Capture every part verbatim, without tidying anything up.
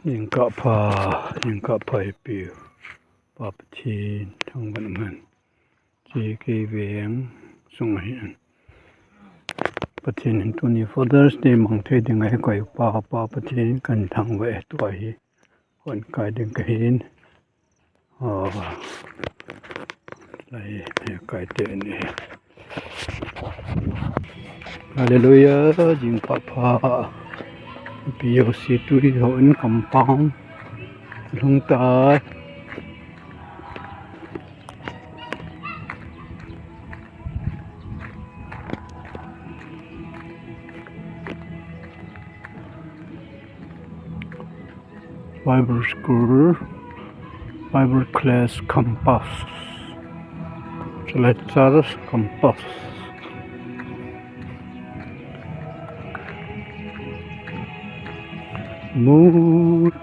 Jingkah pha, jingkah pha ipi. Pa Pathen thangvah in umhen. Hiche kei veng sung ahin. Pathen in tuni Father's Day mang thei ding ahi koi pa, Pa Pathen kahin thangvah e, tua hi hon kai ding kahin. Ah, lai, eh, kai te ni. Hallelujah, jingkah pha. P O C tui ho in compound lhung tai. Bible School, Bible Class Campus, Church Campus. Mute.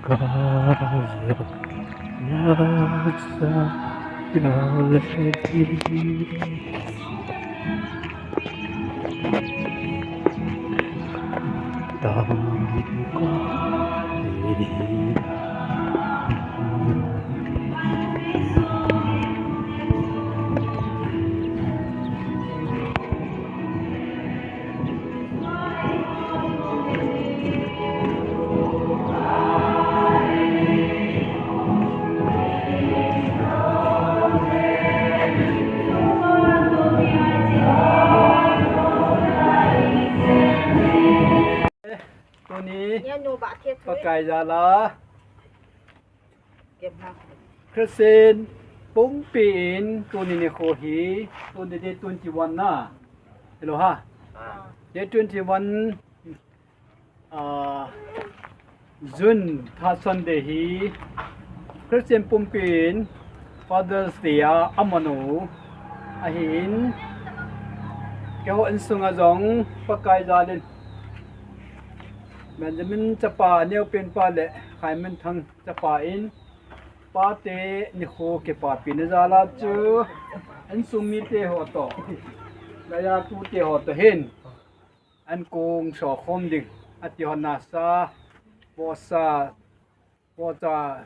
Gaza, Gaza, Galilee. Tuni Pakai jal a Christian pumpi in tuni nikho hi, tuni day twenty-one na. Hello ha. Day twenty-one, ah, June tha Sunday hi Christian pumpi in Father's Day a aman u ahin, keiho insung a jong Pakai jal in Benjamin chapa neopen pa le Khaiminthang chapa in pate nikho kipapina jal a chu insung mite ho toh, laiya tute ho toh hin ankong sokhom ding ati hon nasa, vohsa, vohsa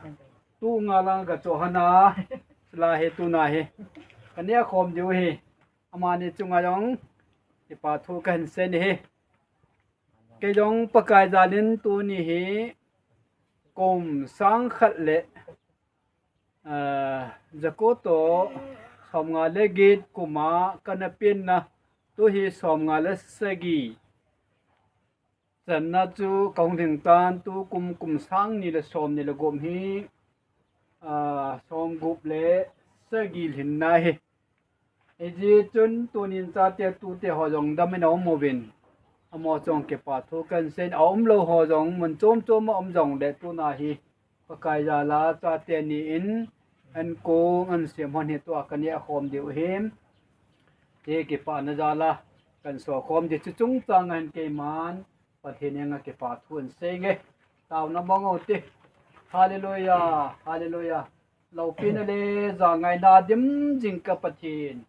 tu nga lang kacho hon a, chule hi tuna hi kaneh khom diu hi, amani chunga jong kipa thu kahin sei in ahi. Kei jong Pakai jal in tuni hi kum sang khat le, ah, jako toh somnga le get kum a kana penna, tu hi somnga le sagi channa chu kahung lhing tan, tu kum, kum sang ni le somni le gup hi, ah, somgup le sagi lhinna ahi. Hijeh chun tunin chate tute ho jong dam in aum uvin, amaho chunga kipa thu kahin sei in, aumlou ho jong mun chom chom a um jongle tuna hi Pakai jal a chate ni in ankong ahin sem hon hi tua kaneh khom diu ahi. Hiti kipana jal a kahin sokhom ding chu chungchang a hin keiman Pathen henga kipa thu ahin sei inge. Taona mong u hite. Hallelujah, hallelujah. Loupina le jangaina dim jing ka Pathen,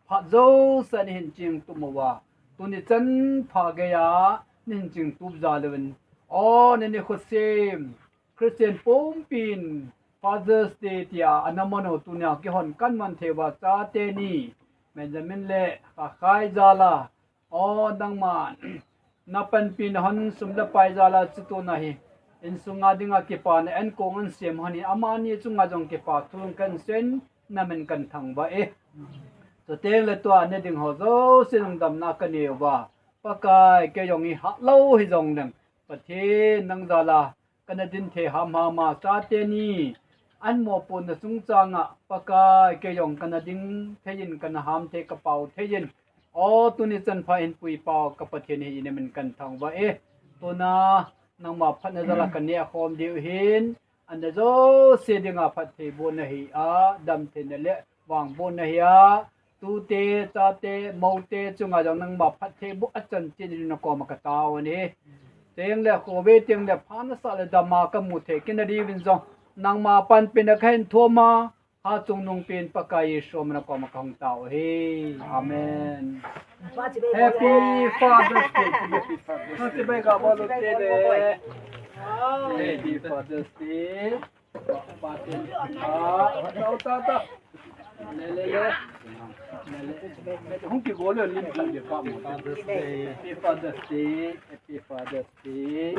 phat jouse a nahin chingtup uva, tuni chan pha geiya nahin chingtup jal uvin, o, nani khosem Christian pumpin Father's Day tia ana man u tunia kihon kahin man thei uva, chate ni Benjamin le Khakhai jal a, o, nangma napanpi nahon sum le pai jal a chu tuna hi insunga dinga kipana ankong ahin sem hon hi, amani chunga jong kipa thu kahin sei in, namin kahin thangvah e. Chuteng le tua ana ding ho jouse lungdamna kanei uva, Pakai, kei jong hi hatlou hijongleng, Pathen nang jal a kana din thei hamham a, chate ni ahin mopohna chungchang a, Pakai, kei jong kana ding thei in, kana ham thei, kapao thei in, o, tuni chan pha in puipao ka Pathen hi namin kahin thangvah e. Tuna nangma phatna jal a kaneh khom diu ahin, ana jouse dinga phattheibohna hia, damtheina le vangbohna hia, tute, chate, moute chunga jong nangma phattheiboh a chanchin in nakoma katao ahi. Chuteng le khovei teng le pha nasah le dama kamu thei kit nadiuvin jong, nangma panpina kahin thum a, Hatchungnung pen Pakai Jesu min a nakoma kahung tao ahi. Amen. Happy Father's Day. Happy Father's Day. Happy Father's Day. Happy Father's Day. Happy Father's Day. Happy Father's Day.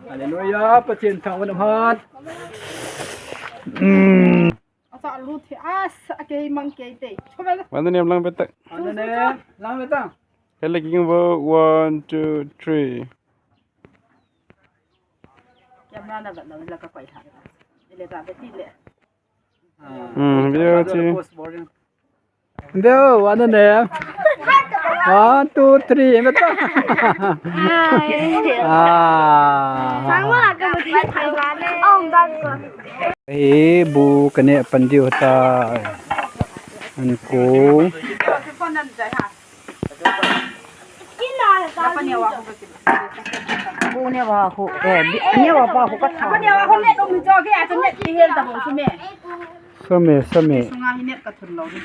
Hallelujah. Pathen thangvah in umhen. Asa lu thi as a kei mang kei te. Wan nem lang betak. Wan nem lang betak. Hele king bo, one, two, three. Camera na vat lo la ka koi ha. Ile ta beti le. Hmm, video chi. Video, wan nem. One, two, three, betak. Ah. Sang wala ka beti. Ong bang ko. Hi bu ka neh pan diu ta. An kong. Bu neh wa hu, eh, bi-, neh wa pa hu ka tha. Same, same.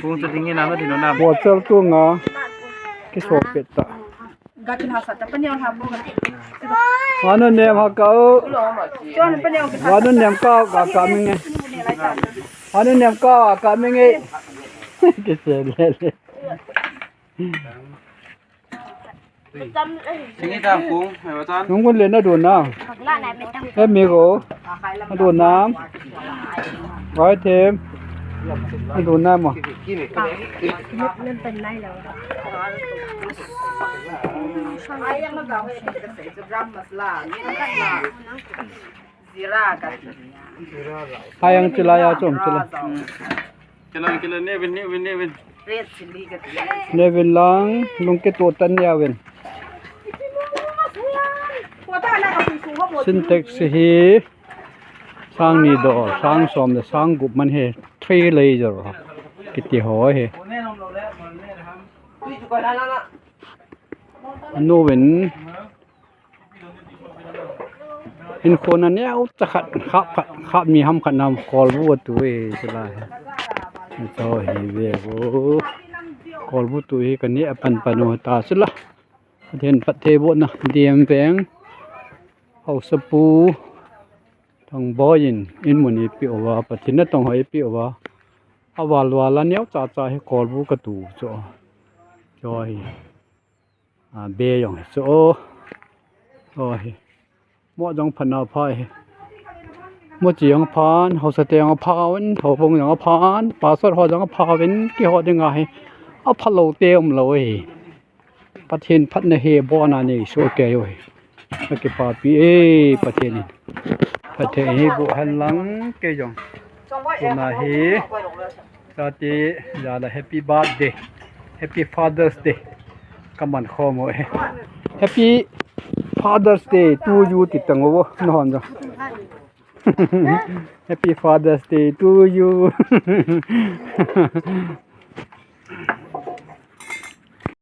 Kung sa tingin na, na din na. Bottle tu nga. Kiso pet ta. Wan nem ha kau. Wan nem kau ka ka ming e. Wan nem kau ka ming e. Kise le le. Nung kun le na dun na. He mi ko. Na dun na. Vai them. Na dun na mo. Hai ang chila ya chom chila. Kila, kila, nevin, nevin, nevin. Nevin lang, lungkit utan nevin. Sintex hi, sang ni do, sang som le, sang gup man hi, three layer ho. Kiti ho hi. Anu vin, Hinkho na neo cha khat, khap khat, khap ni ham khat nam kolbu tu e, chulai. Cho hi ve vo. Kolbu tu hi ka neh pan pan u ta chula. Pathen phatthei bohna, D M veng. Haosapu Thangboi in, in mun eipeh uva, Pathen natong ho eipeh uva. Aval val a neo cha cha hi kolbu ka tu cho. Cho hi. A, be jong hi chu. O. O hi. Mo jong phan a pha hi. Mo chi jong phan, haosa te jong pha uvin, thoubung jong phan, pastor ho jong pha uvin, keiho dinga hi. Aphalou te umlou hi. Pathen phatna hi abon a nei soh kei u hi. Ka kipapi e, Pathen in. Pathen hi boh hen lang kei jong. Tuna hi. Chate, jala happy birthday. Happy Father's Day. Kaman khom u e. Happy Father's Day to you ti tang u vo. Nahon jong. Happy Father's Day to you.